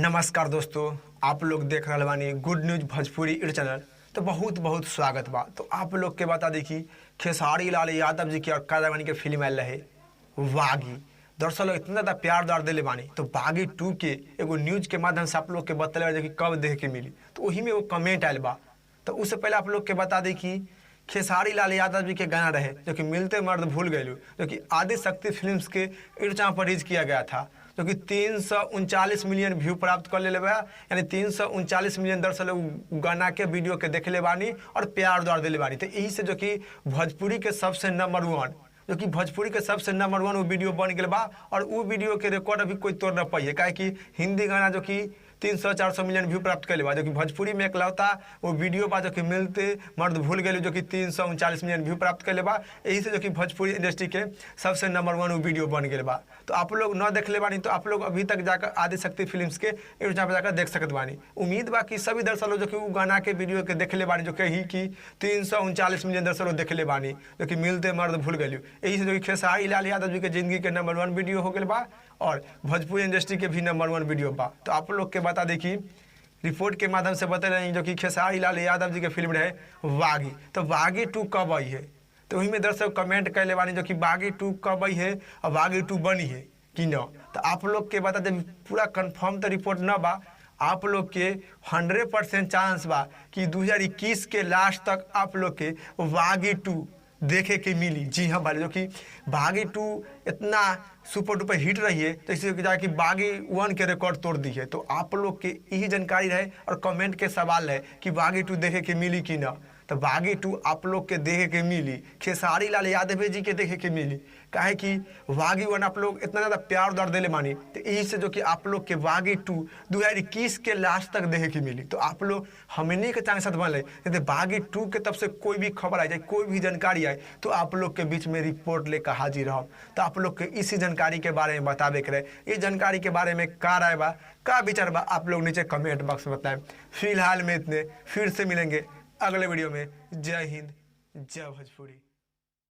नमस्कार दोस्तों, आप लोग देख रहा बानी good news Bhojpuri YouTube channel. तो बहुत बहुत स्वागत बा। तो आप लोग के बता दी कि खेसारी लाल यादव जी के और काजाबानी के फिल्म आयल रहे बागी। दर्शक लोग इतना ज़्यादा प्यार द्वार दिले बानी, तो बागी 2 के एगो न्यूज के माध्यम से आप लोग के बतले कि कब देखे के मिली, तो वही में वो कमेंट आयल बा। तो उससे पहले आप लोग के बता दी कि खेसारी लाल यादव जी के गाना रहे जो कि मिलते मर्द भूल गए, जो कि आदि शक्ति फिल्म्स के यूट्यूब पर रिलीज किया गया था, जो कि 339 मिलियन व्यू प्राप्त कर ले बा, यानी 339 मिलियन दर्शक लोग गाना के वीडियो के देख ले बानी और प्यार द्वार दिले बानी। तो यही से जो कि भोजपुरी के सबसे नंबर 1, जो कि भोजपुरी के सबसे नंबर 1 वो वीडियो बन गया बा। और वो वीडियो के रिकॉर्ड अभी कोई तोड़ न पाई है, काहे कि हिंदी गाना जो कि 300-400 मिलियन व्यू प्राप्त कर बा, जो कि भोजपुरी में एकलौता वो वीडियो बा जो कि मिलते मर्द भूल गए, जो कि 339 मिलियन व्यू प्राप्त कर बा। यही से जो कि भोजपुरी इंडस्ट्री के सबसे नंबर 1 वो वीडियो बन गया बा। तो आप लोग न देख ले बानी तो आप लोग अभी तक जाकर आदि शक्ति फिल्म्स के यूट्यूब पर जाकर देख सकत बानी। उम्मीद बा कि सभी दर्शक लोग जो कि वो गाना के वीडियो के देख ले बानी, जो कि कि 339 मिलियन दर्शक लोग देख ले बानी, जो कि मिलते मर्द भूल गए। यही से जो कि खेसारी लाल यादव जी के जिंदगी के नंबर 1 वीडियो हो गया बा और भोजपुरी इंडस्ट्री के भी नंबर 1 वीडियो बा। तो आप लोग के बता दी कि रिपोर्ट के माध्यम से बता रहे हैं जो कि खेसारी लाल यादव जी के फिल्म रहे बागी, तो बागी 2 कब आई है? तो वही में दर्शक कमेंट कर ले बानी जो कि बागी 2 कब आई है और बागी 2 बनी है कि न। तो आप लोग के बता दें पूरा कन्फर्म तो रिपोर्ट न बा, आप लोग के 100% चांस बा कि 2021 के लास्ट तक आप लोग के बागी 2 देखे के मिली। जी हाँ भाई, जो कि बागी 2 इतना सुपर डुपर हिट रही है, तो इसी जाके बागी 1 के रिकॉर्ड तोड़ दी है। तो आप लोग के यही जानकारी रहे और कमेंट के सवाल है कि बागी 2 देखे के मिली कि ना। तो बागी 2 आप लोग के देखे के मिली, खेसारी लाल यादव जी के देखे के मिली, काहे कि बागी 1 आप लोग इतना ज़्यादा प्यार दर दिले मानी, तो यही से जो कि आप लोग के बागी 2 2021 के लास्ट तक देखे के मिली। तो आप लोग हमने के चांस साथ बन ले बागी 2 के तरफ से कोई भी खबर आ जाए, कोई भी जानकारी आए, तो आप लोग के बीच में रिपोर्ट लेकर हाजिर रहो। तो आप लोग के इसी जानकारी के बारे में बतावे के रहे, इस जानकारी के बारे में का राय बा, का विचार बा, आप लोग नीचे कमेंट बॉक्स में बताएं। फिलहाल में इतने, फिर से मिलेंगे अगले वीडियो में। जय हिंद, जय भोजपुरी।